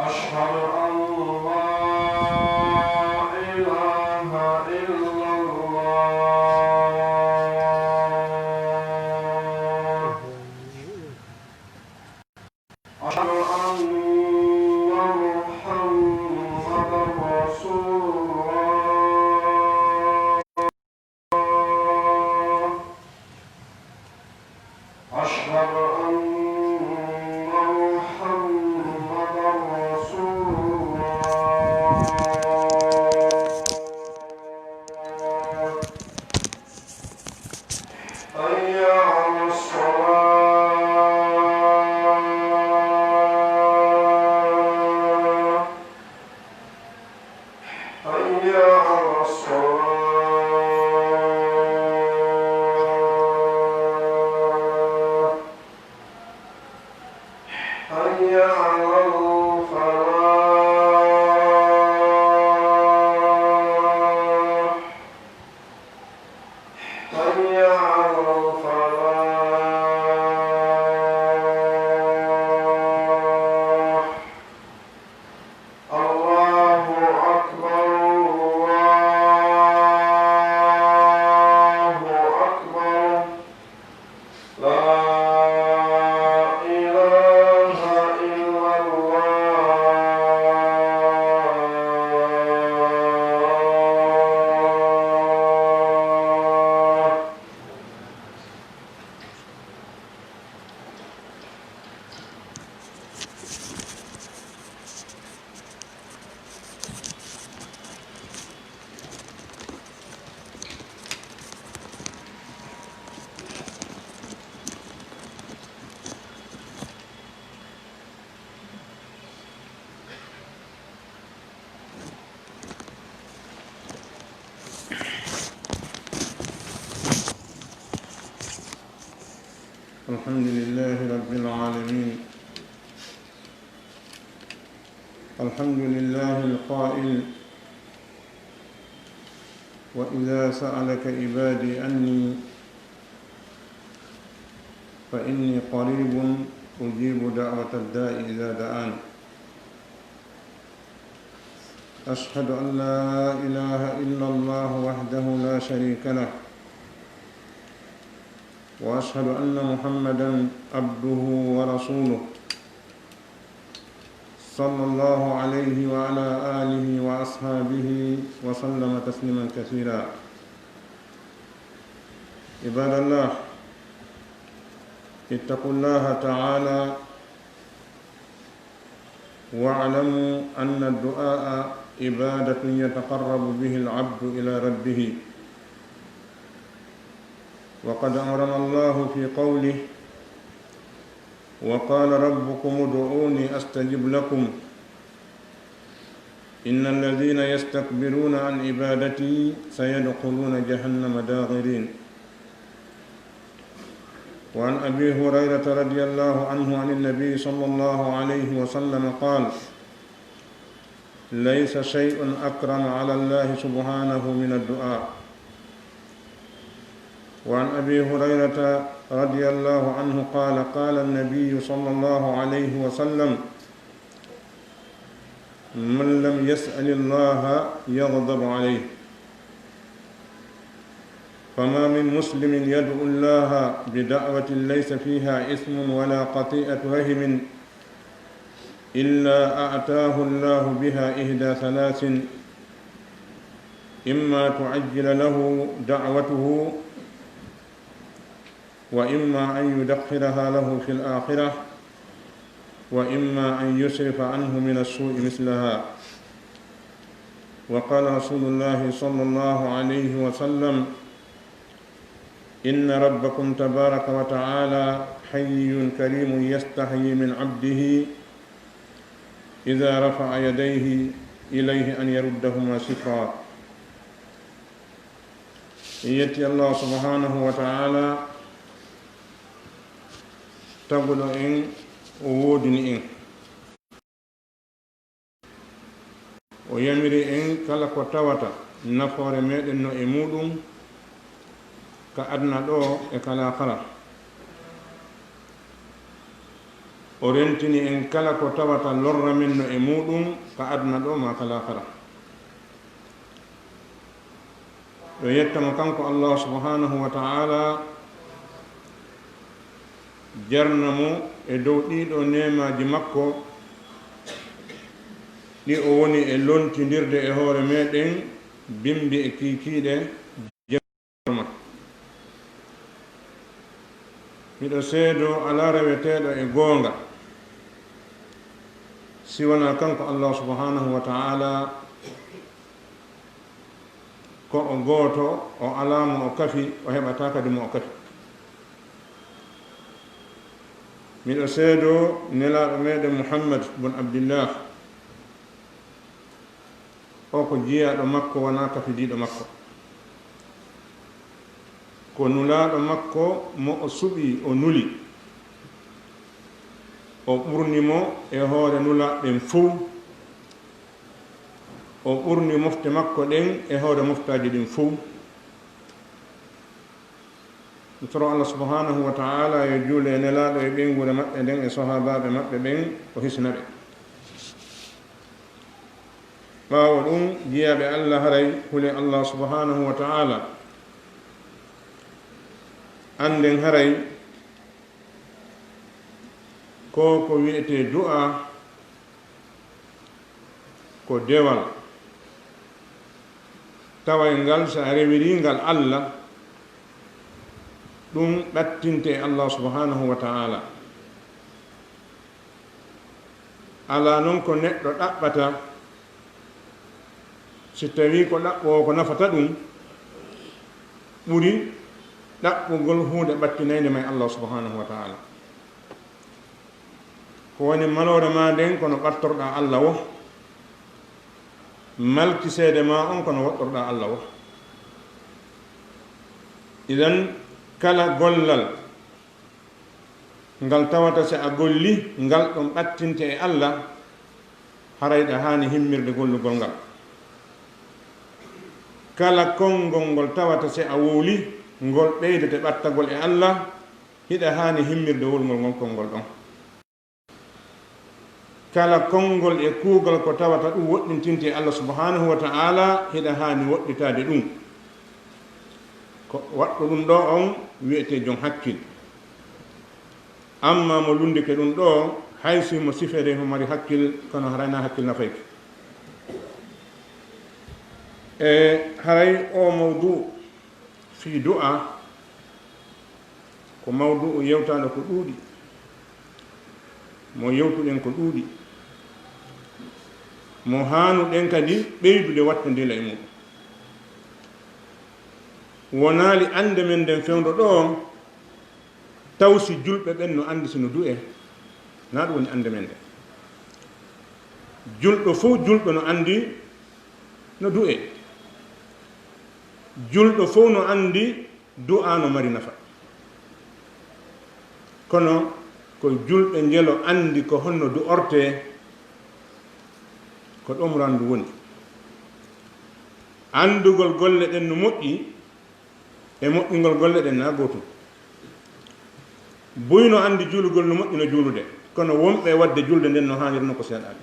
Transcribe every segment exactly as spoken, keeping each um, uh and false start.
أشهد أن لا إله إلا الله. أشهد أن محمدا رسول الله. أشهد أن محمدا رسول الله. حي على الصلاة. حي على الصلاة. حي على الفلاح. حي على الفلاح. الله أكبر، الله أكبر. لا إله إلا الله. الحمد لله رب العالمين. الحمد لله القائل: وإذا سألك عبادي عني فإني قريب أجيب دعوة الداع إذا دعان. أشهد أن لا إله إلا الله وحده لا شريك له، وأشهد أن محمدا عبده ورسوله، صلى الله عليه وعلى آله وأصحابه وسلم تسليما كثيرا. عباد الله، اتقوا الله تعالى واعلموا أن الدعاء عبادة يتقرب به العبد إلى ربه، وقد أمرنا الله في قوله: وقال ربكم ادعوني أستجب لكم، إن الذين يستكبرون عن عبادتي سيدخلون جهنم داخرين. وعن أبي هريرة رضي الله عنه عن النبي صلى الله عليه وسلم قال: ليس شيء أكرم على الله سبحانه من الدعاء. وعن أبي هريرة رضي الله عنه قال: قال النبي صلى الله عليه وسلم: من لم يسأل الله يغضب عليه. فما من مسلم يدعو الله بدعوة ليس فيها إثم ولا قطيعة رحم إلا أعطاه الله بها إحدى ثلاث: إما تعجل له دعوته، وإما أن يدخرها له في الآخرة، وإما أن يصرف عنه من السوء مثلها. وقال رسول الله صلى الله عليه وسلم: إن ربكم تبارك وتعالى حي كريم يستحيي من عبده إذا رفع يديه إليه أن يردهما صفرا. En yetti Allah subhanahu wa ta'ala, taguɗo en, o woodini en. O yamiri en kala ko tawata nafoore meɗen no e muɗum ka aduna ɗo e ka laakara. O rentini en kala ko tawata lorra men no e muuɗum, ka aduna ɗoo maa ka laakara. Yo yetta mo kanko Allah subhanahu wa ta'ala, jarna mo e dow ɗiɗo neemaaji makko, ɗi o woni e lontindirde e hoore meɗen, bimbi e kiikiiɗe. Miɗo seedoo alaa reweteeɗo e goonga si wanaa kanko Allah subhanahu wa ta'ala, ko o gooto, o alaa mo o kafi, o heɓataa kadi mo o kafi. Miɗo seedoo nelaaɗo meɗen Muhammad bun Abdillah, o ko jiyaaɗo makko, wanaa kafidiiɗo makko. Ko nulaaɗo makko mo o suɓi, o nuli. O ɓurni mo e hoore nulaaɓe ɓen fow. O ɓurni mofte makko ɗen e hoore moftaaji ɗin fow. Mi toro Allah subhanahu wa ta'ala yo juule e nelaaɗo e ɓeynguure maɓɓe nden e sahaabaaɓe maɓɓe ɓen, o hisina ɓe. Ɓaawo ɗum, jiyaaɓe Allah, haray hule Allah subhanahu wa ta'ala. Annden haray ko ko wi'etee du'a, ko dewal taway ngal, si a rewirii ngal Allah, ɗum ɗattinte e Allah subhanahu wa ta'ala. Alaa non ko neɗɗo ɗaɓɓata, si tawii ko ɗaɓɓoowo ko nafata ɗum, ɓuri ɗaɓɓugol huunde ɓattinaynde ma e Allah subhanahu wa ta'ala. Ko woni maloore maa nden, kono ɓattorɗaa Allah wo, malkiseede maa on, kono woɗɗorɗaa Allah wo. Idan, kala gollal ngal tawata si a golli, ngal ɗon ɓattinte e Allah, haray ɗa haani himmirde gollugol ngal. Kala konngol ngol tawata si a wowli, ngol ɓeydete ɓattagol e Allah, hiɗa haani himmirde wowlugol ngol konngol ɗon. Kala konngol e kuugal ko tawata ɗum woɗɗintinte e Allah subhanahu wa ta'ala, hiɗa haani woɗɗitaade ɗum. Ko waɗɗo ɗum ɗo on wi'etee jom hakkil. Amma mo lunndike ɗum ɗo, hay si mo sifeede mo mari hakkil, kono haray na hakkil nafayki. E haray o mawdu fii du'a, ko mawdu'u yewtaandu ko ɗuuɗi, mo yewtuɗen ko ɗuuɗi, mo haanuɗen kadi ɓeydude wattondila e muɗum. Wonaali annde men nden fewndo ɗo, taw si julɓe ɓen no anndi si no du'ee, na ɗum woni annde men nden. Julɗo fow julɗo no anndi no du'ee. Julɗo fow no anndi du'a no mari nafa. Kono ko julɓe njelo anndi ko honno du'ortee, ko ɗon ranndu woni. Anndugol golle ɗen no moƴƴi e moƴƴingol golle ɗen na gootum. Buy no anndi juulugol no moƴƴi no juulude, kono wonɓe e waɗde julde nden no haanirno ko seeɗaaɓe.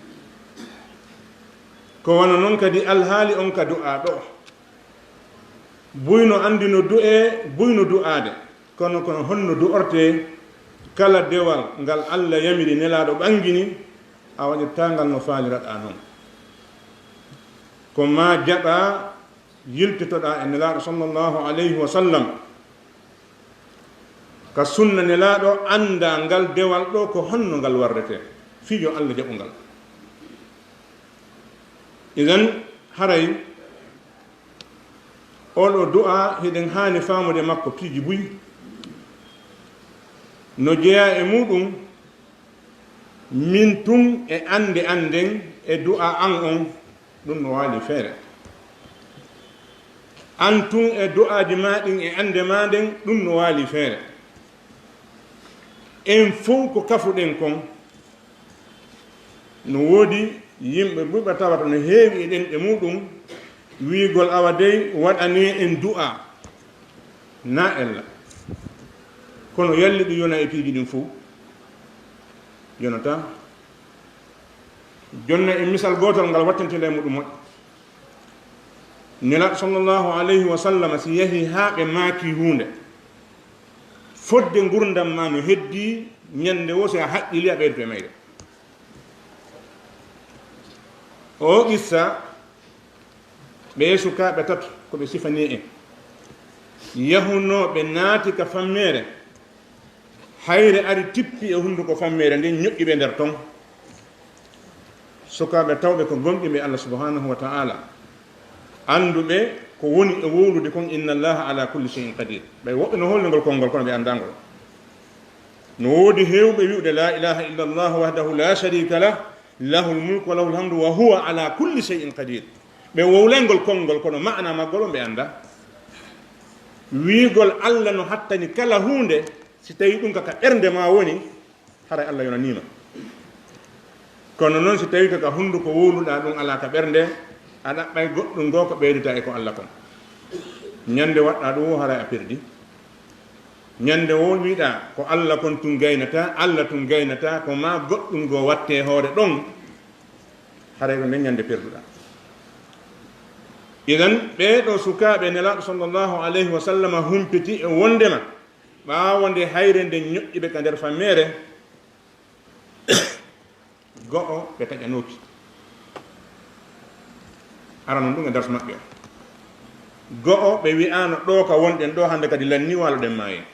Ko wano non kadi alhaali on ka du'a ɗo. Buy no anndi no du'ee, buy no du'aade. Kono, kono honno du'ortee? Kala dewal ngal Allah yamiri, Nelaaɗo ɓangini, a waɗirtaa ngal no faaliraɗaa non. Ko maa jaɓaa, yiltitoɗaa e Nelaaɗo sallallahu alayhi wa sallam. Ka sunna Nelaaɗo, anndaa ngal dewal ɗo ko honno ngal warretee, fii yo Allah jaɓu ngal. Idan, haray, oo ɗoo du'a, hiɗen haani faamude makko piiji buy. No jeyaa e muɗum, min tun e annde an nden e du'a an on, ɗum no waali feere. An tun e du'aaji maa ɗin e annde maa nden, ɗum no waali feere. En fow ko kafuɗen kon, no woodi yimɓe buy ɓe tawata no heewi e ɗemɗe muɗum, wi'ugol awa dey waɗanee en du'a, na ella. Kono yalli ɗum yona e piiji ɗin fow? Jonata, jonna e misal gootal ngal wattantee e muɗum moƴƴo. Nelaaɗo sallallahu alayhi wa sallam, si yahi haa ɓe maaki huunde, fodde ngurndam ma no heddii, ñande woo si a haqqilii a ɓeydoto e mayre. Oo qissa, ɓee sukaaɓe tato ko ɓe sifanii en, yahunoo ɓe naati ka fammeere, hayre ari tippi e hunnduko fammeere nden, ñoƴƴi ɓe nder ton. Sukaaɓe tawɓe ko gomɗimɓe Allah subhanahu wa ta'ala, annduɓe ko woni e wowlude kon, inna Allaha ala kulli shay'in qadir. Ɓay woɓɓe no hollingol konngol, kono ɓe anndaa ngol. No woodi heewɓe wi'ude, "La ilaha illa Allah wahdahu la sharika lah, lahul mulku wa lahul hamdu wa huwa ala kulli shay'in qadir." Ɓe wowlayngol konngol, kono ma'ana maggol on ɓe anndaa. Wi'ugol Allah no hattani kala huunde, si tawii ɗum ka, ka ɓernde ma woni, haray Allah yonanii ma. Kono non, si tawii ko ka hunnduko wowluɗaa ɗum, alaa ka ɓernde, a ɗaɓɓay goɗɗum goo ko ɓeyditaa e ko Allah kon. Ñande waɗɗaa ɗum woo, haray a perdi. Ñande woo wi'uɗaa ko Allah kon tun gaynataa, Allah tun gaynataa, ko maa goɗɗum goo wattee hoore ɗon, haray ko nden ñande perduɗaa. Idan, ɓee ɗoo sukaaɓe Nelaaɗo sallallahu alayhi wa sallama humpiti e wonndema, ɓaawo nde hayre nden ñoƴƴi ɓe ka nder fammeere, go'o ɓe taƴanooki. Aran on ɗum e darsu maɓɓe on. Go'o ɓe wi'aano ɗoo ka wonɗen ɗoo hannde kadi lannii waaloɗen maayee.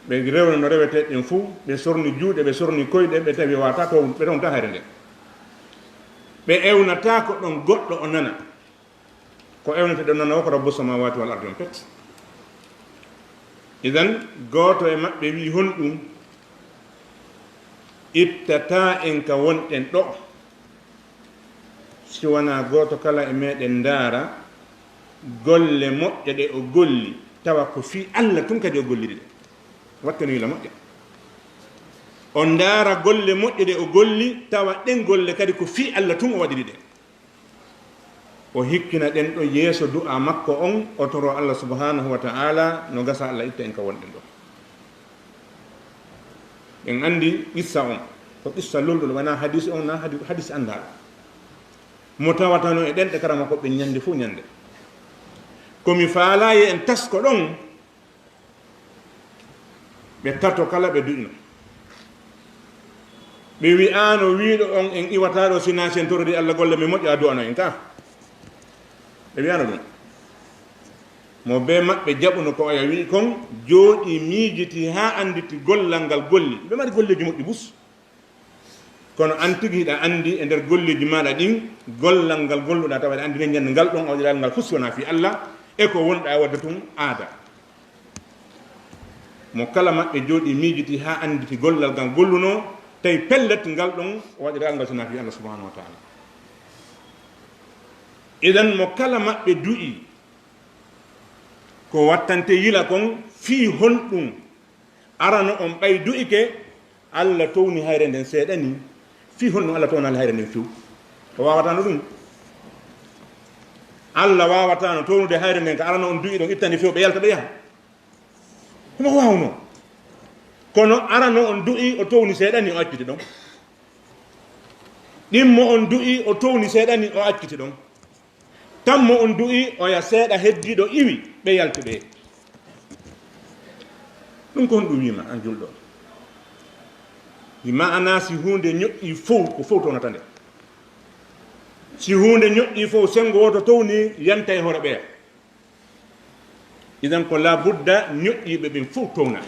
Ɓe rewno no rewetee ɗen fuu, ɓe sorni juuɗe, ɓe sorni koyɗe, ɓe tawi waawataa to, ɓe tonta hayre nden. Ɓe ewnataa ko ɗon goɗɗo o nana. Ko ewnete ɗon nana woo ko Rabbu samawati wal ardi on pet. Idan, gooto e maɓɓe wi'i, "Honɗum ittataa en ka wonɗen ɗoo, si wanaa gooto kala e meɗen ndaara golle moƴƴe ɗe o golli, tawa ko fii Allah tun kadi o golliri ɗe?" Wattani yila moƴƴa. O ndaara golle moƴƴe ɗe o golli, tawa ɗen golle kadi ko fii Allah tun o waɗiri ɗe. O hikkina ɗen ɗon yeeso du'aa makko on, o toroo Allah subhanahu wa ta'ala, no gasa Allah itta en ka wonɗen ɗoo. En anndi qissa on, ko qissa lolɗo, wanaa hadisi on, na hadi-, hadisi anndaaɗo. Mo tawatano e ɗenɗe karamokooɓe ñande fuu ñande. Ko mi faalaa yo en tasko ɗon, ɓe tato kala ɓe du'ino. Ɓe wi'aano wi'uɗo on en iwataa ɗoo sinaa si en torori Allah golle men moƴƴe, a du'ano en ka. Ɓe wi'aano ɗum. Mo bee maɓɓe jaɓuno ko oya wi'i kon, jooɗii miijitii haa annditi gollal ngal golli. Ɓe mari golleeji moƴƴi bus. Kono an tigi hiɗa anndi e nder golleeji maaɗa ɗin, gollal ngal golluɗaa tawa hiɗa anndi nden ñande ngal ɗon a waɗiraali ngal fuu si wanaa fii Allah, e ko wonɗaa e waɗde tun aada. Mo kala maɓɓe jooɗii miijitii haa annditi gollal ngal gollunoo, tawi pellet ngal ɗon o waɗiraali ngal si wanaa fii Allah subhanahu wa ta'ala. Idan mo kala maɓɓe du'ii ko wattantee yila kon, fii honɗum arano on ɓay du'ike, Allah towni hayre nden seeɗa nii? Fii honɗum Allah townaali hayre nden few? O waawataano ɗum? Allah waawataano townude hayre nden, ka arano on du'ii ɗon ittani few ɓe yalta ɓe yaha? Himo waawnoo. Kono arano on du'ii o towni seeɗa nii o acciti ɗon. Ɗimmo on du'ii o towni seeɗa nii o acciti ɗon. Tammo on du'ii, oya seeɗa heddiiɗo iwi, ɓe yalti ɓe. Ɗum ko honɗum wi'ude an julɗo? Wi ma'ana si huunde ñoƴƴii fow, ko fow townata nde. Si huunde ñoƴƴii fow, senngo wooto towni, yanta e hoore ɓeya. Idan ko laa budda ñoƴƴiiɓe ɓen fow towna.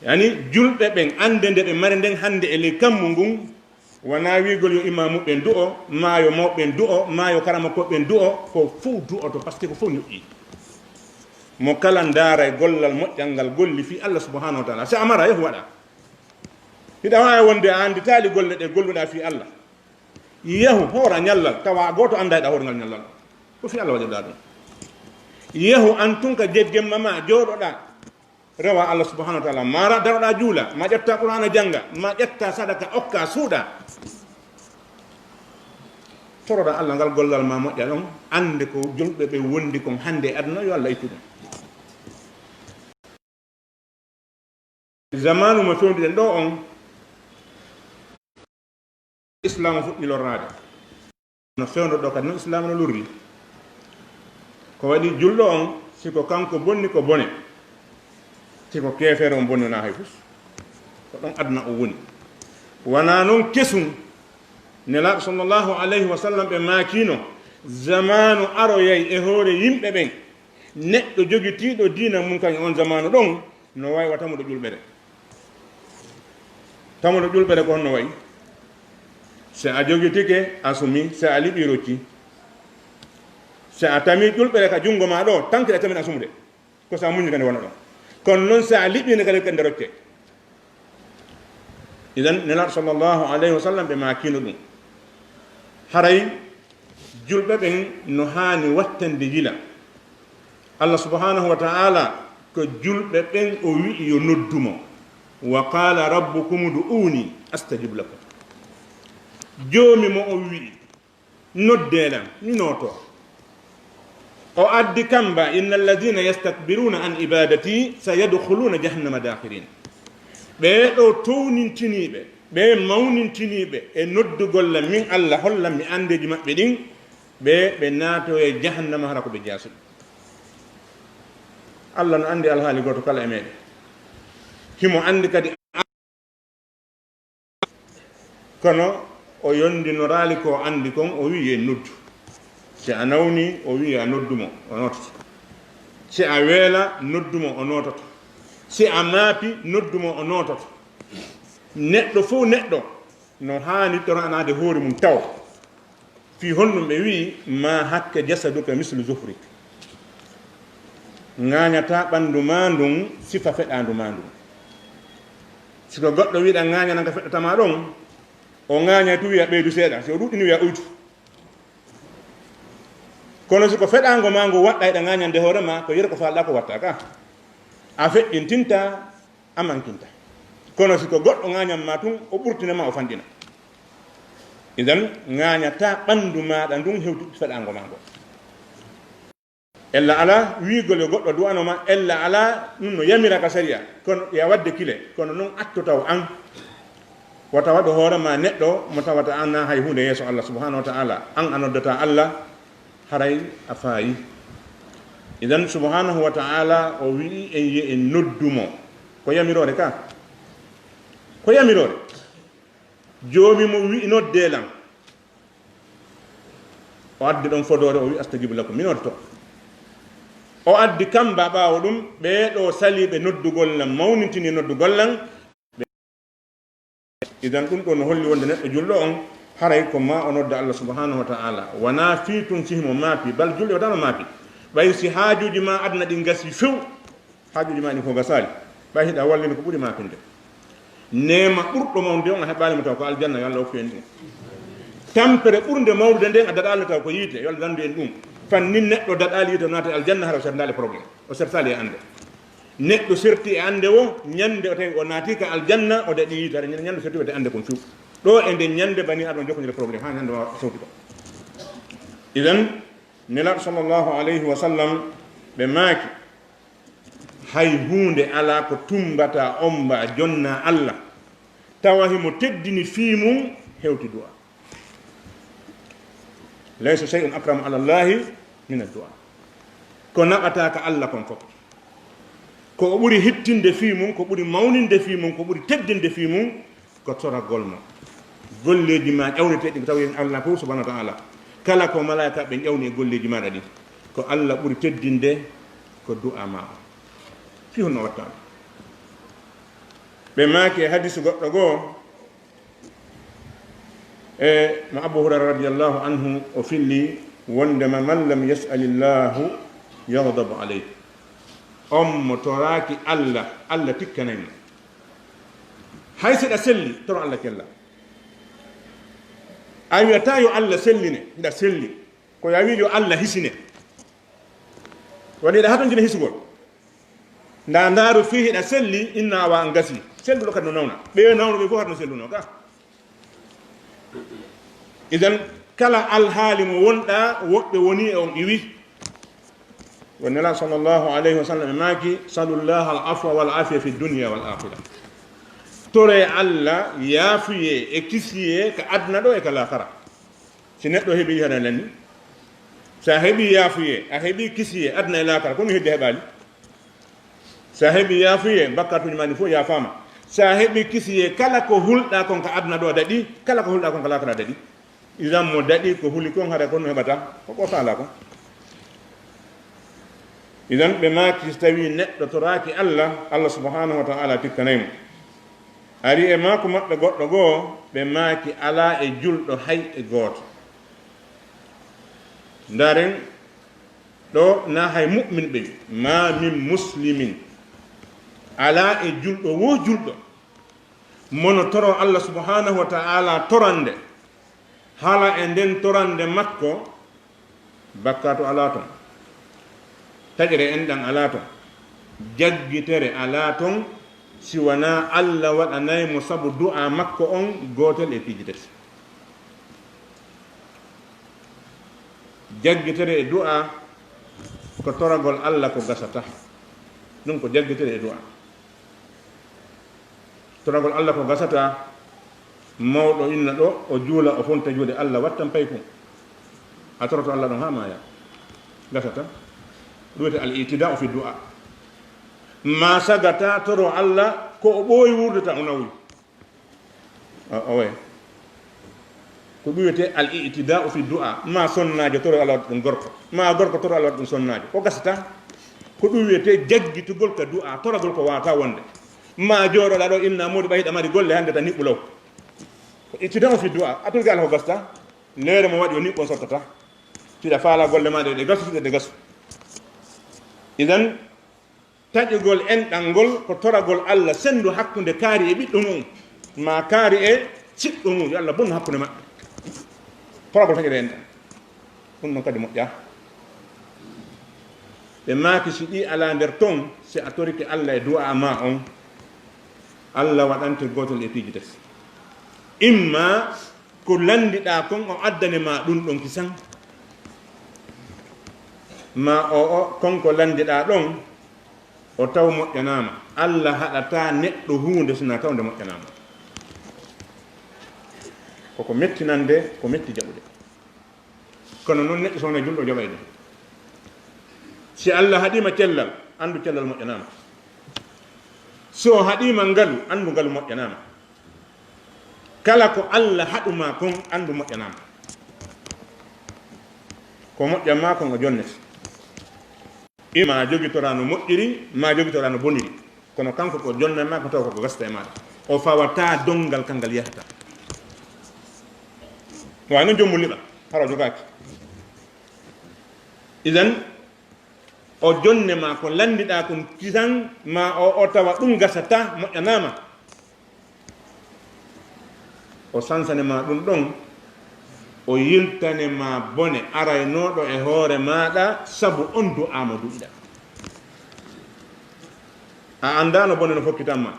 Yani julɓe ɓen annde nde ɓe mari nden hannde e ley kammu ngun, wanaa wi'ugol yo imaamu ɓen du'o, maa yo mawɓe ɓen du'o, maa yo karamokooɓe ɓen du'o, ko fow du'oto, par ce que ko fow ñoƴƴii. Mo kala ndaara e gollal moƴƴal ngal golli fii Allah subhanahu wa ta'ala. Si a mara, yahu waɗa. Hiɗa waawi wonde a annditaali golle ɗe golluɗaa fii Allah. Yahu, hoora ñallal, tawa gooto anndaa hiɗa hoori ngal ñallal. Ko fii Allah waɗirɗaa ɗum. Yahu an tun ka jeggemma ma, jooɗoɗaa. Rewa Allah subhanahu wa ta'ala, mara daroɗaa juula, ma ƴetta Qur'aana jannga, ma ƴetta sadaka okka suuɗa. Toroɗaa Allah ngal gollal ma moƴƴa ɗon, annde ko julɓe ɓe wondi kon hannde e aduna, yo Allah ittu ɗum. Zamanu mo fewndi ɗen ɗo on, Islam fuɗɗi lorraade. No fewndo ɗo kadi, no Islam no lurri. Ko waɗi julɗo on, si ko kanko bonni ko bone, si ko keefeere on bonni wonaa hay fus. Ko ɗon aduna o woni. Wonaa noon kesum. Nelaaɗo sallallahu alayhi wa sallam ɓe maakino, zamanu aroyay e hoore yimɓe ɓen, neɗɗo jogitiiɗo diina mum kan e on zamanu ɗon, no way wa tamuɗo ƴulɓere. Tamuɗo ƴulɓere ko honno wayi? Si a jogitike, a sumi, si a liɓi, rocci. Si a tami ƴulɓere ka junngo ma ɗo, tanki ɗa tamin a sumude. Ko si a muñi kadi wona ɗon. Kono noon si a liɓi nde kadi kadi nde rocce. Idan, Nelaaɗo sallallahu alayhi wa sallam ɓe maakino ɗum. Haray julɓe ɓen no haani wattande yila. Allah subhanahu wa ta'ala ko julɓe ɓen o wi'i yo noddu mo. "Wa qala rabbukum ud'uni astajib lakum." Joomi mo o wi'i, "Noddee lan, mi nootoo." O addi kamba, "Inna alladhina yastakbiruna an ibadati sayadkhuluna jahannama dakhirin." Ɓee ɗo townintiniiɓe, ɓee mawnintiniiɓe e noddugol lan min Allah, hollan mi anndeeji maɓɓe ɗin, ɓe, ɓe naatoyay jahannama hara ko ɓe jaasuɓe. Allah no anndi alhaali gooto kala e meɗen. Himo anndi kadi, kono o yondinoraali ko anndi kon, o wi'i en noddu. Si a nawni, o wi'i a noddu mo, o noototo. Si a weela, noddu mo, o noototo. Si a maapi, noddu mo, o noototo. Neɗɗo fof neɗɗo no haani toranaade hoore mum taw. Fii honɗum ɓe wi'i, "Ma hakka jasaduka mislu zuhrik." Ŋaañataa ɓanndu maa ndun sifa feɗaandu maa ndun. Si ko goɗɗo wiɗa ŋaañana ka feɗɗata maa ɗon, o ŋaañay tun wi'a ɓeydu seeɗa, si o ɗuɗɗini wi'a uytu. Kono si ko feɗaango maa ngo waɗɗa eɗa ŋaañande hoore maa, ko yere ko faalɗaa ko watta ka. A feɗɗintinta, a mankinta. Kono si ko goɗɗo ŋaañan ma tun, o ɓurtina ma, o fanɗina. Idan, ŋaañataa ɓanndu maaɗa ndun hewti feɗaango maa ngo. Ella alaa wiigol yo goɗɗo du'ano ma, ella alaa ɗun no yamira ka sariya. Kono ya wadde kile, kono non atto taw an. Wata waɗu hoore ma neɗɗo mo tawata an na hay huunde yeeso Allah subhanahu wa ta'ala. An a noddata Allah, haray a faayi. Idan subhanahu wa ta'ala o wi'i en ye en noddu mo. Ko yamiroore ka? Ko yamiroore. Joomi mo wi'i, "Noddee lan." O addi ɗon fodoore, o wi'i, "Astajib lakum, mi noddoto." O addi kamba ɓaawo ɗum, ɓee ɗo saliiɓe noddugol lan, mawnintini noddugol lan. Idan ɗum ɗo no holli wonde neɗɗo julɗo on, haray ko ma o nodda Allah subhanahu wa ta'ala. Wonaa fii tun si himo maapi, bal julɗo wata no maapi. Ɓay si haajuuji ma aduna ɗin gasi few, haajuuji ma ɗin ko gasaali. Ɓay hiɗa wallini ko ɓuri maapinde. Neema ɓurɗo mawnude on a heɓaali mo taw ko aljanna, yo Allah okku en ɗum. Tampere ɓurnde mawnude nden a daɗaali taw ko yiite, yo Allah dandu en ɗum. Fannin neɗɗo daɗaali yiite o naati aljanna hara o serdaali problème. O sertaali e annde. Neɗɗo serti e annde wo, ñande o tawi o naati ka aljanna, o daɗi yiite, hara ñande, ñande serti wete annde kon few. Ɗo e nden ñande bani adama jokkondir problème, ha ñande ma sawti ko. Idan, Nelaaɗo sallallahu alayhi wa sallam ɓe maaki, hay huunde alaa ko tummbata, ommba, jonna Allah, tawa himo teddini fii mum hewti du'a. Laysa shay'un akramu ala Allahi min ad-du'a. Ko naɓata ka Allah kon fof. Ko o ɓuri hittinde fii mum, ko ɓuri mawninde fii mum, ko ɓuri teddinde fii mum, ko toragol mo. Golleeji ma ƴawneteeɗi ko tawi en Allah fof subhanahu wa ta'ala. Kala ko malaa'ika ɓen ƴawni e golleeji maaɗa ɗin, ko Allah ɓuri teddinde ko du'a ma o. Fii honno watta ɗum? Ɓe maaki e hadisu goɗɗo goo, e mo Abu Hurayra radiyallahu anhu o filli wondema, "Man lam yas'alillahu yaghdab alayhi." On mo toraaki Allah, Allah tikkanay mo. Hay si ɗa selli, toro Allah kella. A wi'ata yo Allah selline, hiɗa selli. Ko ya wi'o yo Allah hisine. Woni hiɗa hatonjina hisugol. Nda ndaaru fii hiɗa selli, inna awa an gasi. Selluɗo kadi no nawna. Ɓe nawnuɓe fof hara no selluno ka. Idan, kala alhaali mo wonɗa, woɓɓe woni e on iwi. Ko Nela sallallahu alayhi wa sallam ɓe maaki, "Salullaha al afwa wal afiya fi dunya wal akhira." Tore Allah yaafuye e kisiye ka aduna ɗo e ka laakara. Si neɗɗo heɓi haɗa lenni, sa heɓi yaafuye, a heɓi kisiye aduna e laakara, kono heddi heɓali. Sa heɓi yaafuye, bakkatuji ma ɗi fof yaafaama. Sa heɓi kisiye, kala ko hulɗa kon ka aduna ɗo daɗi, kala ko hulɗa kon ka laakara daɗi. Idan mo daɗi ko huli kon, hara kon no heɓata ko ko faala kon. Idan ɓe maaki, so tawi neɗɗo toraaki Allah, Allah subhanahu wa ta'ala tikkanay mo. Ari e maaku maɓɓe goɗɗo goo, ɓe maaki, alaa e julɗo hay e gooto. Ndaren, ɗo na hay mu'min ɓe, ma min muslimin. Alaa e julɗo wo julɗo mono toro Allah subhanahu wa ta'ala torande, hala e nden torande makko, bakkaatu alaa ton, taƴere enɗan alaa ton, jaggitere alaa ton, si wanaa Allah waɗanay mo sabu du'a makko on gootel e piiji tati. Jaggitere e du'a ko toragol Allah ko gasata. Ɗum ko jaggitere e du'a. Toragol Allah ko gasata, mawɗo inna ɗo, o juula, o fonta juuɗe, Allah wattan paykun. A toroto Allah ɗon haa maaya. Gasata. Ɗum wiyete al-i'tida'u fi du'a. Ma sagata toro Allah ko o ɓooyi wurdata o nawi. O, o waye. Ko ɗum wiyete al-i'tida'u fi du'a. Ma sonnaajo toro Allah waɗa ɗum gorko. Ma gorko toro Allah waɗa ɗum sonnaajo. Ko gasata. Ko ɗum wiyete jaggitugol ka du'a, toragol ko waata wonde. Ma jooɗoɗa ɗo inna moodi ɓayɗa mari golle hande ta niɓɓu law. Ko i'tida'u fi du'a. A torike Allah ko gasta. Leere mo waɗi o niɓɓon sottata. Tiɗa faala golle ma ɗe, ɗe gasu, tiɗa ɗe gasu. Idan, taƴugol enɗan ngol ko toragol Allah sendu hakkunde kaari e ɓiɗɗo mum, ma kaari e siɗɗo mum, yo Allah bonnu hakkunde maɓɓe. Toragol taƴere enɗan. Ɗum ɗon kadi moƴƴa. Ɓe maaki, si ɗi alaa nder ton, si a torike Allah e du'a ma on, Allah waɗante gootel e piiji tati. Imma ko lanndiɗaa kon o addane ma ɗum ɗon kisan, ma o, o, kon ko lanndiɗaa ɗon, o taw moƴƴanaama. Allah haɗataa neɗɗo huunde sina taw nde moƴƴanaama. Koko mettinande, ko metti jaɓude. Kono noon neɗɗo so wonaa julɗo jaɓay ɗum. Si Allah haɗiima cellal, anndu cellal moƴƴanaama. Si o haɗiima ngalu, anndu ngalu moƴƴanaama. Kala ko Allah haɗu ma kon, anndu moƴƴanaama. Ko moƴƴan ma kon o jonnete. Ima jogitora no moƴƴiri, ma jogitora no boniri. Kono kanko ko jonnay ma ko taw ko gasta e maɗa. O fawata donngal kangal yahata. Wa noon jommum liɓa, hara o jogaaki. Idan, o jonne ma ko lanndiɗa kon kisan ma o, o tawa ɗum gasata, moƴƴanama. O sansane ma ɗum ɗon, o yiltane ma bone araynoɗo e hoore maɗa sabu on du'a mo du'iɗa. A andano bone no fokkitan ma.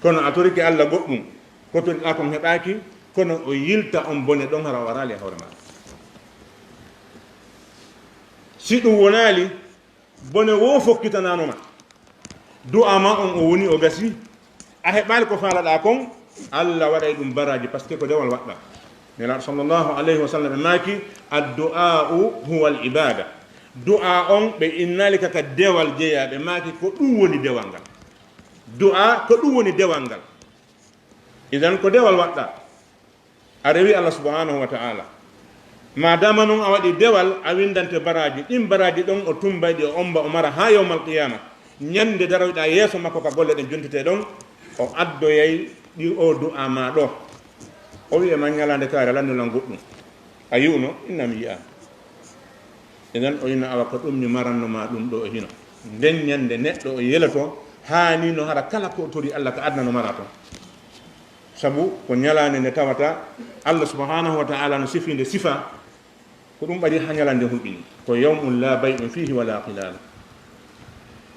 Kono a torike Allah goɗɗum, ko toriɗa kon heɓaki, kono o yilta on bone ɗon hara o warali e hoore maɗa. Si ɗum wonali, bone wo fokkitanano ma. Du'a ma on o woni o gasi. A heɓali ko falaɗa kon, Allah waɗay ɗum baraji, parce que ko dewal waɗɗa. Nelaɗo sallallahu alayhi wa sallam ɓe maki, addu'a'u huwa al ibada. Du'a on ɓe innali kaka dewal jeeya, ɓe maki ko ɗum woni dewal ngal. Du'a ko ɗum woni dewal ngal. Idan ko dewal waɗɗa. A rewi Allah subhanahu wa ta'ala. Ma dama non a waɗi dewal, a windante baraji. Ɗin baraji ɗon o tumbayɗi, o omba, o mara ha yawmal qiyama. Ñande daroyɗa yeeso makko ka golle ɗen jontite ɗon, o addoyay ɗi o du'a ma ɗo. O wi'e ma ñalande kaare lanni lan goɗɗum. A yi'uno? Inna mi yi'a. Idan o inna awa ko ɗum mi maranno ma ɗum ɗo e hino. Nden ñande neɗɗo o yeloto, hani no hara kala ko o tori Allah ka adna no mara ton. Sabu ko ñalaande nde tawata Allah subhanahu wa ta'ala no sifinde sifa, ko ɗum ɓaɗi ha ñalaande hulɓini. Ko yawmun la bay'un fihi wala khilal.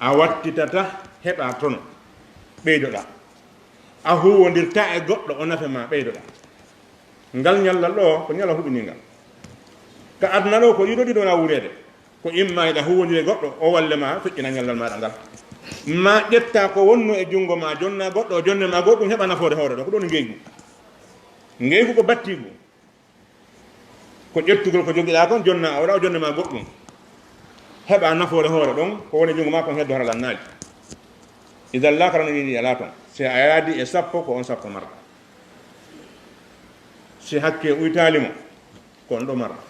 A wattitata heɓa tono, ɓeydoɗa. A huwondirta e goɗɗo o nafe ma, ɓeydoɗa. Ngal ñallal ɗo ko ñala huɓiningal. Ka aduna ɗo ko ɗiɗo ɗiɗo na wureede. Ko imma hiɗa huwwondiri e goɗɗo, o walle ma feƴƴina ñallal maaɗa ngal. Ma ƴetta ko wonno e junngo ma, jonna goɗɗo, o jonne ma goɗɗum, heɓa nafoore hoore ɗon. Ko ɗum ngeygu. Ngeygu ko battiigu. Ko ƴettugol ko jogiɗaa kon, jonna o waɗa, o jonne ma goɗɗum. Heɓa nafoore hoore ɗon, ko woni e junngo ma kon heddo hara lannaaji. Idan laakara no yiɗi alaa ton. Si a yaadi e sappo, ko on sappo marɗa. Si hakke uytaali mo, ko on ɗo marɗa.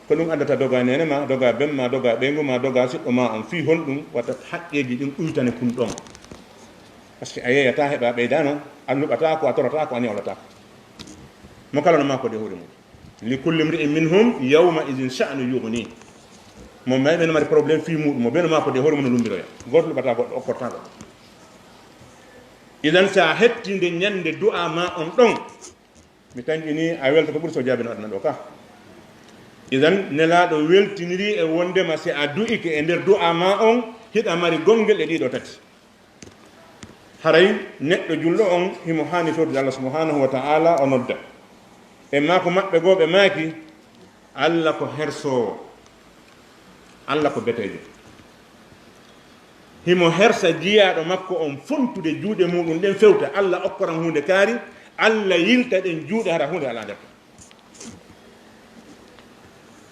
Ko ɗum addata doga neene ma, doga ben ma, doga ɓeyngu ma, doga siɗɗo ma on. Fii honɗum? Wata haqqeeji ɗin uytane kun ɗon. Parce que a yeeyata heɓa ɓeydano, a luɓata ko, a torata ko, a newlata ko. Mo kala no maako de hoore mum. Li kulli mri'in minhum yawma idhin sha'nu yughni. Mo may ɓe no mari problème fii muɗum, mo ɓe no maako de hoore mum no lumbiroya. Gooto luɓata goɗɗo, okkorta goɗɗo. Idan sa hetti nde ñande du'a ma on ɗon, mi tanƴini a welta ko ɓuri so jaabino aduna ɗo ka. Idan Nelaaɗo weltiniri e wondema si a du'ike e nder du'a ma on, hiɗa mari gongel e ɗiɗo tati. Haray neɗɗo julɗo on himo haani tordude Allah subhanahu wa ta'ala, o nodda. E maako maɓɓe goo ɓe maaki, Allah ko hersoowo, Allah ko beteejo. Himo hersa jiyaaɗo makko on fontude juuɗe muɗum ɗen fewta, Allah okkoran huunde kaari, Allah yilta ɗen juuɗe hara huunde alaa nder ton.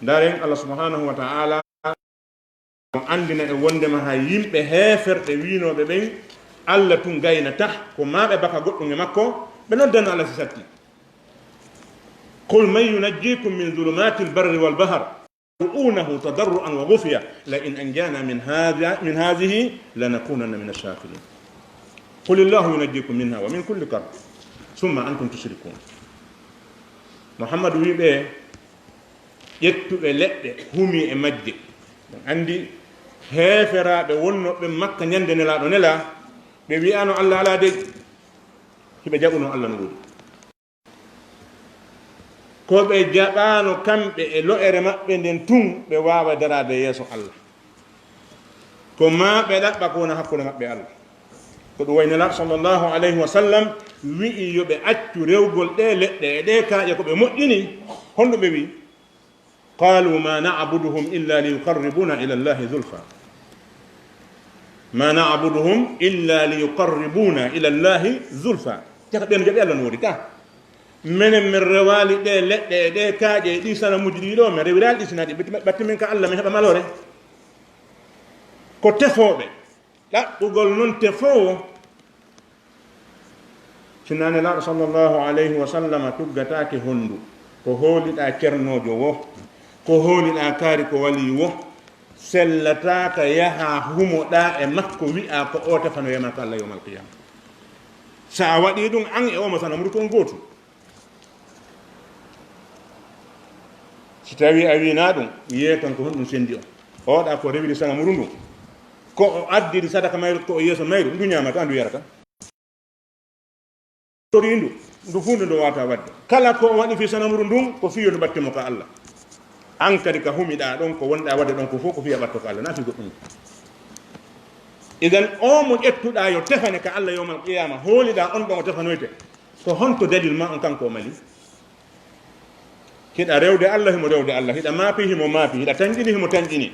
Ndaren Allah subhanahu wa ta'ala o anndina e wondema hay yimɓe heeferɓe wiinooɓe ɓen, Allah tun gaynatah, ko maa ɓe baka goɗɗum e makko, ɓe noddano Allah si satti. قل من ينجيكم من ظلمات البر والبحر تدعونه تضرعا وخفية لئن أنجانا من هذا، من هذه لنكونن من الشاكرين. قل الله ينجيكم منها ومن كل كرب ثم أنتم تشركون. Muhammadu wi'i ɓe, ƴettuɓe leɗɗe, humi e majje. Ɗum anndi heeferaaɓe wonnooɓe Makka ñande Nelaaɗo nelaa, ɓe wi'ano Allah alaa dey, hiɓe jaɓuno Allah no woodi. Ko ɓe jaɓaano kamɓe e lo'ere maɓɓe nden tun, ɓe waawa daraade yeeso Allah. Ko maa ɓe ɗaɓɓa ko wona hakkunde maɓɓe e Allah. Ko ɗum wayi Nelaaɗo sallallahu alayhi wa sallam wi'i yo ɓe accu rewgol ɗee leɗɗe e ɗee kaaƴe ko ɓe moƴƴini. Honɗum ɓe wi'i? قالوا ما نعبدهم إلا ليقربونا إلى الله زلفى. ما نعبدهم إلا ليقربونا إلى الله زلفى. Caka ɓen jaɓi Allah no woodi ka. Menen min rewaali ɗee leɗɗe e ɗee kaaƴe e ɗii sanamuuji ɗii ɗoo, min rewiraali ɗi sinaa ɗi ɓatti min ka Allah min heɓa maloore. Ko tefooɓe. Ɗaɓɓugol non tefoowo. Sinaa Nelaaɗo sallallahu alayhi wa sallama tuggataake honndu, ko hooliɗaa cernoojo wo, ko hooliɗaa kaari ko walii wo, sellataaka yahaa humoɗaa e makko wi'aa ko o tefanoyee ma ka Allah yawmal qiyaama. Sa a waɗii ɗum an e o mo sanamuudu ko on gootu. Si tawii a wiinaa ɗum, yee tan ko honɗum senndi on? Oɗa ko rewiri sanamuudu ndun, ko o addiri sadaka mayru, ko o yeeso mayru, ndu ñaamata, ndu yarata. Tori ndu, ndu huunde ndu waawata waɗde. Kala ko o waɗi fii sanamuudu ndun, ko fii yo ndu ɓatte mo ka Allah. An kadi ka humiɗaa ɗon, ko wonɗaa waɗde ɗon ko fof, ko fii a ɓatto ka Allah, naa fii goɗɗum. Idan, o mo ƴettuɗaa yo tefane ka Allah yawmal qiyaama, hooliɗaa on ɗon o tefanoyte. Ko honto dalil ma on kanko o mali? Hiɗa rewde Allah, himo rewde Allah. Hiɗa maapi, himo maapi. Hiɗa tanƴini, himo tanƴini.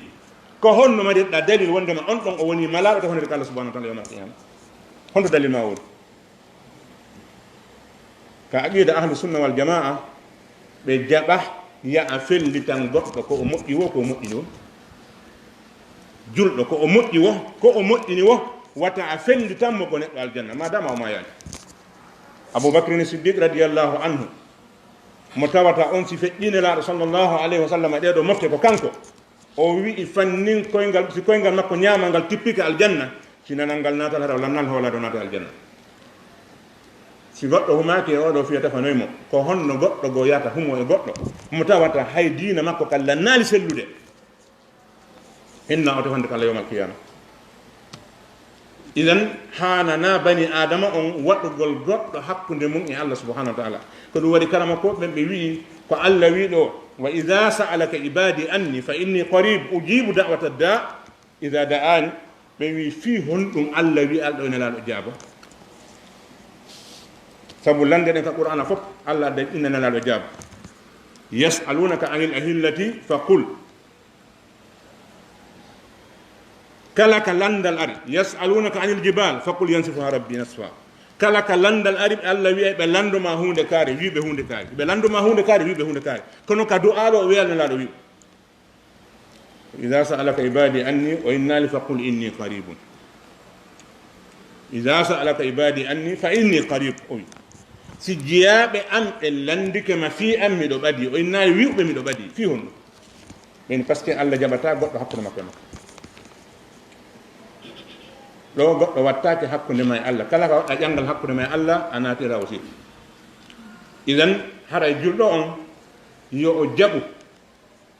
Ko honno marirɗaa dalil wondema on ɗon o woni malaaɗo tafanede ka Allah subhanahu wa ta'ala yawmal qiyama? Honto dalil ma woni? Ka aqida ahlu sunna wal jamaa, ɓe jaɓa yaha fellitan goɗɗo ko o moƴƴi wo, ko o moƴƴini wo. Julɗo ko o moƴƴi wo, ko o moƴƴini wo, wata a fellitan mo ko neɗɗo aljanna, ma dama o maayaali. Abu Bakrin Siddiq radiyallahu anhu, mo tawata on si feƴƴi Nelaaɗo sallallahu alayhi wa sallam e ɗee ɗoo mofte ko kanko, o wi'i fannin koyngal, si koyngal makko ñaamal ngal tippike aljanna, si nanal ngal naatal hara o lannal hoolaade o naata aljanna. Si goɗɗo humaaki e oo ɗoo fii a tefanoy mo, ko honno goɗɗo goo yahata humoo e goɗɗo mo tawata hay diina makko kan lannaali sellude? Hinna o tefande ka Allah yawmal qiyama. Idan, haananaa bani Aadama on waɗugol goɗɗo hakkunde mum e Allah subhanahu wa ta'ala. Ko ɗum waɗi karamakooɓe ɓen ɓe wi'i, ko Allah wi'i ɗoo, "Wa idha sa'alaka ibadi anni fa inni qarib ujibu da'wata da' idha da'an." Ɓe wi'i, fii honɗum Allah wi'i alɗo e Nelaaɗo jaabo? Sabu lannde ɗen ka Qur'aana fof, Allah adda inna Nelaaɗo jaabo. "Yas'alunaka anil ahillati fa qul." Kala ka lanndal ari, yas'alunaka anil jibal, faqul yansifuha rabbi nasfa. Kala ka lanndal ari, Allah wi'ay ɓe lanndo ma huunde kaare, wi' ɓe huunde kaare. Ɓe lanndo ma huunde kaare, wi' ɓe huunde kaare. Kono ka du'aa ɗo, o wi'ay Nelaaɗo wi'u. Idha sa'alaka ibadi anni, o innaali faqul inni qaribun. Idha sa'alaka ibadi anni, fa inni qarib. O wi'. Si jiyaaɓe am ɓe lanndike ma fii am, miɗo ɓadii. O innaali wi'u ɓe miɗo ɓadii. Fii honɗum? Ɓen, parce que Allah jaɓataa goɗɗo hakkunde makko e makko. Ɗo goɗɗo wattaake hakkunde ma e Allah. Kala ka waɗɗa ƴanngal hakkunde ma e Allah, a naatira aussi. Idan, haray julɗo on, yo o jaɓu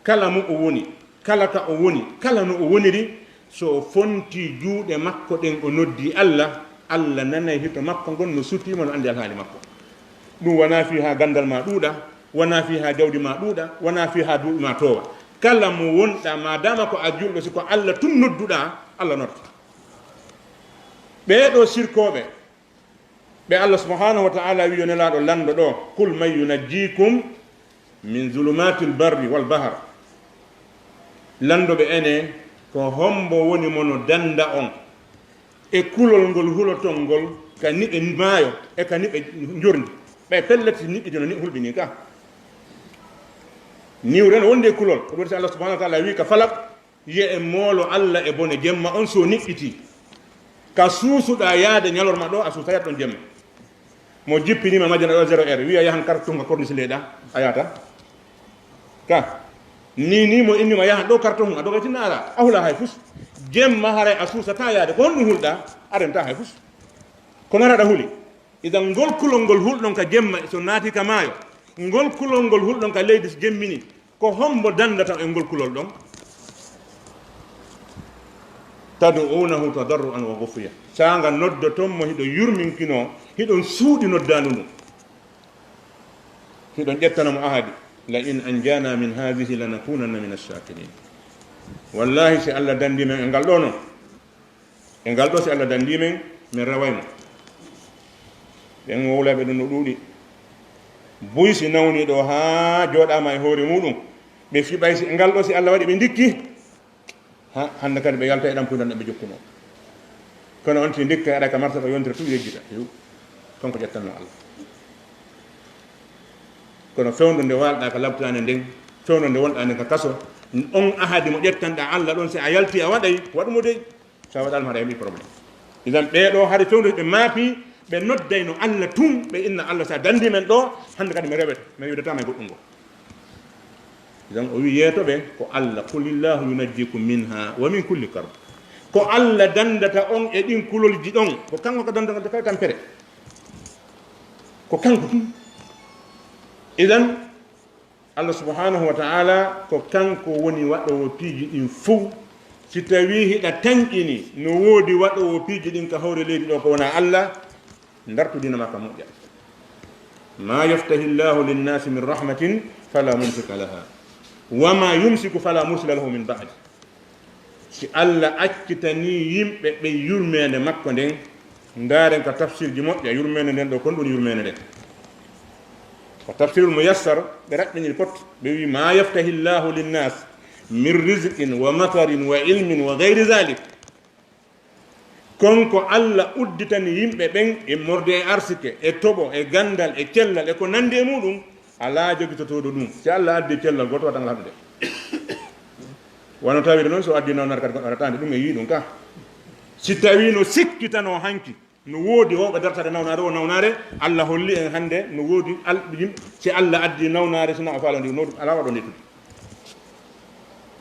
kala mo o woni, kala ka o woni, kala no o woniri, so o fontii juuɗe makko ɗen, o noddii Allah, Allah nanay hito makko ngon no sutii mo, no anndi alhaali makko. Ɗum wonaa fii haa ganndal ma ɗuuɗa, wonaa fii haa jawdi ma ɗuuɗa, wonaa fii haa duuɓi ma toowa. Kala mo wonɗa, maadaama ko a julɗo, si ko Allah tun nodduɗa, Allah nodda. Ɓee ɗoo sirkooɓe, ɓe Allah subhanahu wa ta'ala wi'i yo Nelaaɗo lanndo ɗo, "Qul man yunajjikum min zulumatil barri wal bahr." Lanndo ɓe enen, ko hombo woni mo no dannda on e kulol ngol huloton ngol ka niɓe maayo e ka niɓe njorndi? Ɓay pellet si niɓɓitino niɓe hulɓinii ka. Niwre no wondi e kulol, ko ɗum waɗi si Allah subhanahu wa ta'ala wi'i ka falaq, yi'e moolo Allah e bone jemma on so niɓɓitii. Ka suusuɗaa yaade ñalorma ɗo, a suusayat ɗon jemma. Mo jippiniima majjana ɗo zéro heure, wi'a yahan kartunga kornisi leyɗa, a yahata. Ka, ni, ni mo innima yahan ɗo kartunga, a dogatinna ala, a hula hay fus. Jemma haray a suusata yaade, ko honɗum hulɗa, a renta hay fus. Ko ngaraɗa huli. Idan ngol kulol ngol hulɗon ka jemma, so naati ka maayo, ngol kulol ngol hulɗon ka leydi so jemmini, ko hombo dandata e ngol kulol ɗon? "Tad'unahu tadarruan wa khufiya." Saanga noddoton mo hiɗon yurminkinoo, hiɗon suuɗi noddaandu ndun. Hiɗon ƴettana mo ahadi. "La in anjana min hadhihi lanakunanna min ash-shakirin." Wallahi, si Allah dandii men e ngal ɗo non, e ngal ɗo, si Allah dandii men, men reway mo. Ɓen wowlayɓe ɗum no ɗuuɗi. Buy si nawni ɗo haa jooɗaama e hoore muɗum, ɓe fiɓay si e ngal ɗo, si Allah waɗi ɓe ndikki, ha, hannde kadi ɓe yalta e ɗam puydan ɗam ɓe jokkuno. Kono on ti ndikka aɗa ka marsa ɗo yontira tun yejjita. Yo, kanko ƴettanno Allah. Kono fewndo nde waalɗa ka labtaande nden, fewndo nde wonɗa nden ka kaso, on ahadi mo ƴettanɗa Allah ɗon, si a yalti a waɗay, waɗu mo dey. Sa waɗaali ma, aɗa heɓi problème. Idan ɓee ɗoo hari fewndo ɓe maapi, ɓe noddayno Allah tun, ɓe inna Allah, sa dandi men ɗo, hannde kadi mi rewete, mi wiɗataama e goɗɗum ngo. Idan o wi yeeto ɓe ko Allah, "Qulillahu yunajjikum minha wa min kulli karb." Ko Allah dandata on e ɗin kulolji ɗon, ko kanko ka dandata kala tampere. Ko kanko tun. Idan Allah subhanahu wa ta'ala ko kanko woni waɗoowo piiji ɗin fow. Si tawii hiɗa tanƴini no woodi waɗoowo piiji ɗin ka hoore leydi ɗo ko wonaa Allah, ndartu diina maa ka moƴƴa. "Ma yaftahi Llahu linnasi min rahmatin fala mumsika laha, wa ma yumsiku fala mursila lahu min ba'di." Si Allah accitanii yimɓe ɓen yurmeende makko nden, ndaaren ka tafsirji moƴƴa, yurmeende nden ɗo, kon ɗum yurmeende nden. Ko tafsirul muyassar, ɓe raɓɓiniri pot, ɓe wi, "Ma yaftahi Llahu linnas min rizqin wa matarin wa ilmin wa gayri zalik." Kon ko Allah udditani yimɓe ɓen immorde e arsike, e toɓo, e gandal, e cellal, e ko nandi e muɗum, alaa jogitotooɗo ɗum. Si Allah addi cellal, gooto waɗata ngal haɗude. Wano tawiri noon, so addi nawnaare kadi, goɗɗo haɗataa nde, ɗum e yii ɗum ka. Si tawii no sikkitano hanki, no woodi wawɓe dartade nawnaare o nawnaare, Allah holli en hannde no woodi al-, yim-, si Allah addi nawnaare, sina o faala ndi, no alaa waɗo nde tudu.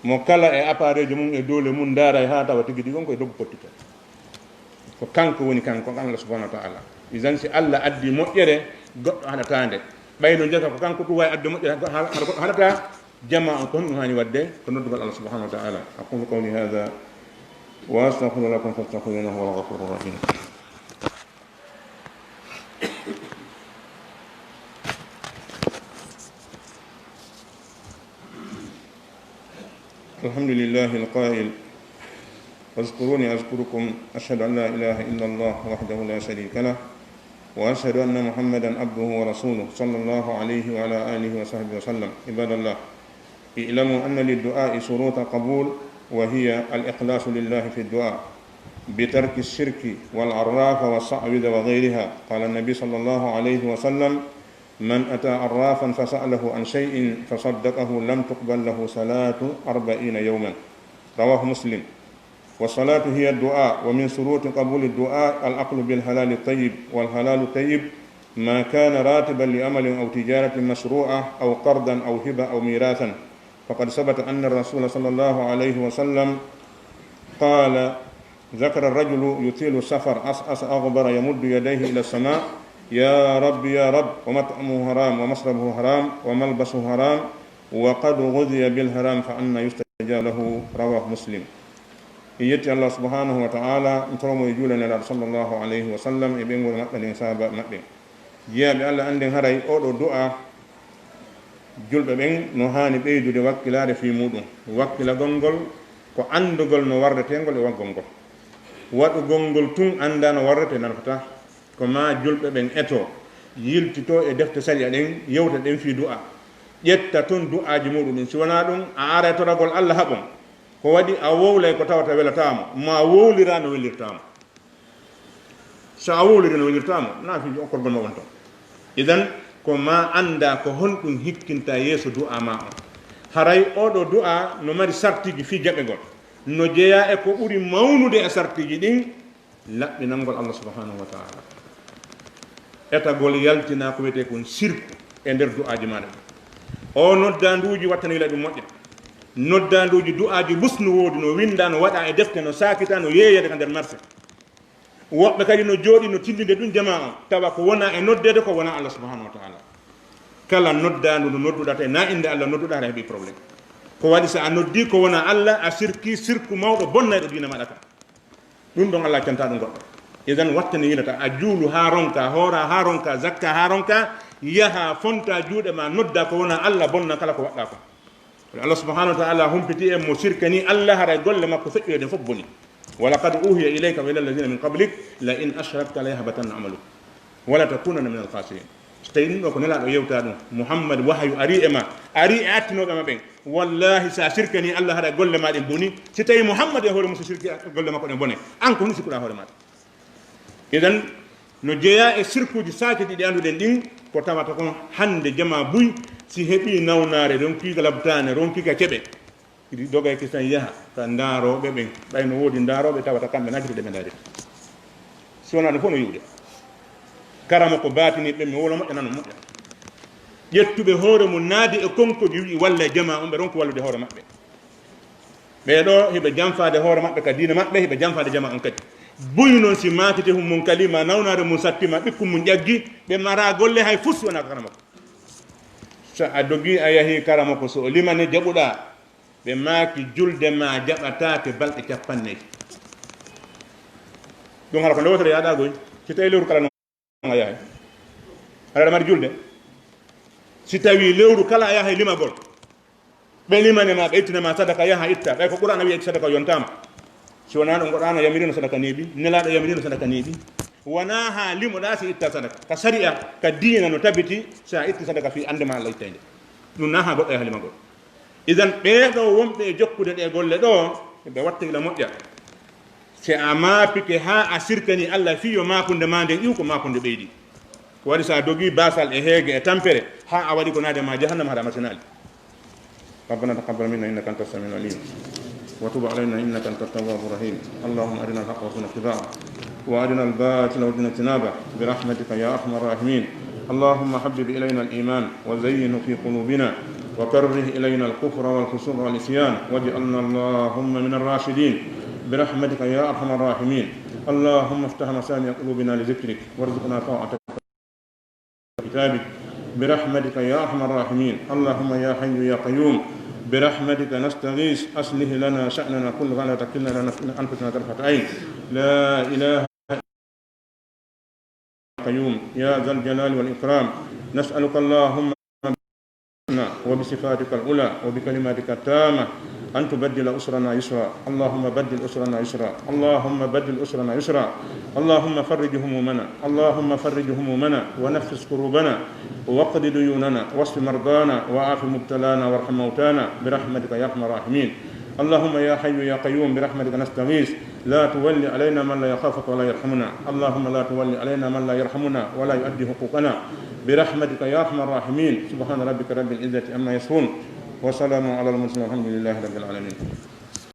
Mo kala e appareil mum e doole mum ndaaray haa tawa tigi tigi on koye doggu pottitoo. Ko kanko woni kanko, Allah subhanahu wa ta'ala. Idan si Allah addi moƴƴere, goɗɗo haɗataa nde. Ɓay no njata ko kanko ɗum wawi adde moƴƴere, haɗa goɗɗo haɗataa, jamaa on ko honɗum haani waɗde? Ko noddugol Allah subhanahu wa ta'ala. Aqulu qawli hadha wa astaghfiru lakum fastaghfiruhu innahu huwal ghafurur rahim. الحمد لله القائل: "اذكروني أذكركم". أشهد أن لا إله إلا الله وحده لا شريك له، وأشهد أن محمدا عبده ورسوله، صلى الله عليه وعلى آله وصحبه وسلم. عباد الله، اعلموا أن للدعاء شروط قبول، وهي الإخلاص لله في الدعاء بترك الشرك والعراف والشعوذة وغيرها. قال النبي صلى الله عليه وسلم: من أتى عرافا فسأله عن شيء فصدقه لم تقبل له صلاة أربعين يوما. رواه مسلم. والصلاة هي الدعاء، ومن شروط قبول الدعاء الأكل بالحلال الطيب، والحلال الطيب ما كان راتبا لعمل أو تجارة مشروعة أو قرضا أو هبة أو ميراثا، فقد ثبت أن الرسول صلى الله عليه وسلم قال: ذكر الرجل يطيل السفر أشعث أغبر يمد يديه إلى السماء: يا رب يا رب، ومطعمه حرام ومشربه حرام وملبسه حرام وقد غذي بالحرام فأنى يستجاب له. رواه مسلم. En yetti Allah subhanahu wa ta'ala, en toromo e juula Nelaaɗo sallallahu alayhi wa sallam e ɓeynguure maɓɓe nden, sahaaba maɓɓe. Jiyaaɓe Allah, annden haray oo ɗoo du'a, julɓe ɓen no haani ɓeydude wakkilaare fii muuɗum. Wakkilagol ngol ko anndugol no warretee ngol e waggol ngol. Waɗugol ngol tun anndaa no warretee, nafata. Ko maa julɓe ɓen etoo, yiltitoo e defte sariya ɗen, yewta ɗen fii du'a. Ƴetta tun du'aaji muuɗum ɗin. Si wanaa ɗum, a aray toragol Allah haɓon. Ko waɗi a wowlay ko tawata welataa mo, maa wowliraa no welirtaa mo. So a wowliri no welirtaa mo, na fii okkorgol ma wonto. Idan, ko maa anndaa ko honɗum hikkinta yeeso du'a maa on. Haray oo ɗoo du'a no mari sartiiji fii jaɓegol. No jeyaa e ko ɓuri mawnude e sartiiji ɗin, laɓɓinangol Allah subhanahu wa ta'ala. Etagol yaltinaa ko wiyetee kon sirku e nder du'aaji maaɗa ɗin. O noddaanduuji, wattani yila ɗum moƴƴa. Noddaanduuji du'aaji bus no woodi, no winndaa, no waɗaa e defte, no saakitaa, no yeeyeede ka nder marse. Woɓɓe kadi no jooɗii, no tinndinde ɗum jamaa on, tawa ko wonaa e noddeede ko wonaa Allah subhanahu wa ta'ala. Kala noddaandu ndu nodduɗaa, tawi na innde Allah nodduɗaa, haray a heɓii problème. Ko waɗi, so a noddii ko wonaa Allah, a sirkii sirku mawɗo bonnayɗo diina maaɗa kan. Ɗum ɗon Allah cantaa ɗum goɗɗo. Idan, wattani yilata, a juulu haa ronkaa, hooraa haa ronkaa, zakkaa haa ronkaa, yahaa fontaa juuɗe maa, noddaa ko wonaa Allah, bonna kala ko waɗɗaa kon. Kono Allah subhanahu wa ta'ala humpiti en, mo sirkanii Allah, haray golle makko feƴƴuɗe ɗen fof boni. ولقد أوحي إليك وإلى الذين من قبلك لئن أشركت ليحبطن عملك ولتكونن من الخاسرين. So tawii ɗum ɗoo ko Nelaaɗo yewtaa ɗum, Muhammad, wahayu arii e maa, arii e attinooɓe ma ɓen, wallaahi, so a sirkanii Allah, haray golle maa ɗen bonii. Si tawii Muhammad e hoore mum so sirki, golle makko ɗen bonay, an ko honɗum sikkuɗaa hoore maaɗa? Idan, no jeyaa e sirkuuji saakitiiɗi ɗi annduɗen ɗin, ko tawata kon hannde jamaa buy, si heɓii nawnaare, ronkii ka labtaane, ronkii ka ceɓe, iɗi dogay kisan yaha ka ndaarooɓe ɓen. Ɓay no woodi ndaarooɓe tawata kamɓe na gite ɗe ɓe ndaarete. Si wonaa ɗum fof no yi'ude. Karamoko baatini ɓe, mi wowla moƴƴa, nano moƴƴa. Ƴettuɓe hoore mum naadi e konkoji, wi'i walla e jamaa on, ɓe ronku wallude hoore maɓɓe. Ɓee ɗoo hiɓe janfaade hoore maɓɓe ka diina maɓɓe, hiɓe janfaade jamaa on kadi. Buy non si maakitehun mun kalima, nawnaare mun sattima, ɓikkun mun ƴaggi, ɓe maraa golle hay fus wonaa ka karamoko. So a dogii a yahii karamoko, so o limane jaɓuɗaa, ɓe maaki julde maa jaɓataake balɗe cappannayi. Ɗum hara ko nde wootere yaaɗaa goy. Si tawii lewru kala non a yahay. Aɗa mari julde. Si tawii lewru kala a yahay limagol. Ɓe limane ma, ɓe ittine ma sadaka, yaha itta. Ɓay ko Qur'aana wi'i itta sadaka yontaama. Si wonaa ɗum, Qur'aana yamirino sadaka neeɓi, Nelaaɗo yamirino sadaka neeɓi. Wonaa haa limoɗaa si itta sadaka. Ka sariya, ka diina no tabiti, si a itti sadaka fii annde ma Allah ittay nde. Ɗum na haa goɗɗo yaha limagol. Idan, ɓee ɗoo wonɓe e jokkude ɗee golle ɗoo, ɓe watta ila moƴƴa. Si a maapike haa a sirkanii Allah fii yo maapunde maa nden iw, ko maapunde ɓeydi. Ko waɗi so a dogii baasal e heege e tampere, haa a waɗi ko naade ma jahannama, haɗa masinaali. ربنا تقبل منا إنك أنت السميع العليم، وتب علينا إنك أنت التواب الرحيم. اللهم أرنا الحق وارزقنا اتباعه، وأرنا الباطل وارزقنا اجتنابه، برحمتك يا أرحم الراحمين. اللهم حبب إلينا الإيمان وزينه في قلوبنا، وكره إلينا الكفر والفسوق والعصيان، واجعلنا اللهم من الراشدين، برحمتك يا أرحم الراحمين. اللهم افتح مسامع قلوبنا لذكرك، وارزقنا طاعتك، كتابك، برحمتك يا أرحم الراحمين. اللهم يا حي يا قيوم، برحمتك نستغيث، أصلح لنا شأننا كله ولا تكلنا إلى أنفسنا طرفة عين. لا إله إلا قيوم، يا ذا الجلال والإكرام، نسألك اللهم وبصفاتك العلى وبكلماتك التامة أن تبدل أسرنا يسرا. اللهم بدل أسرنا يسرا. اللهم بدل أسرنا يسرا. اللهم فرج همومنا. اللهم فرج همومنا ونفس كروبنا واقض ديوننا واشف مرضانا وعاف مبتلانا وارحم موتانا برحمتك يا أرحم الراحمين. اللهم يا حي يا قيوم برحمتك نستغيث، لا تولي علينا من لا يخافك ولا يرحمنا. اللهم لا تولي علينا من لا يرحمنا ولا يؤدي حقوقنا، برحمتك يا أرحم الراحمين. سبحان ربك رب العزة عما يصفون، وسلام على المرسلين، والحمد لله رب العالمين.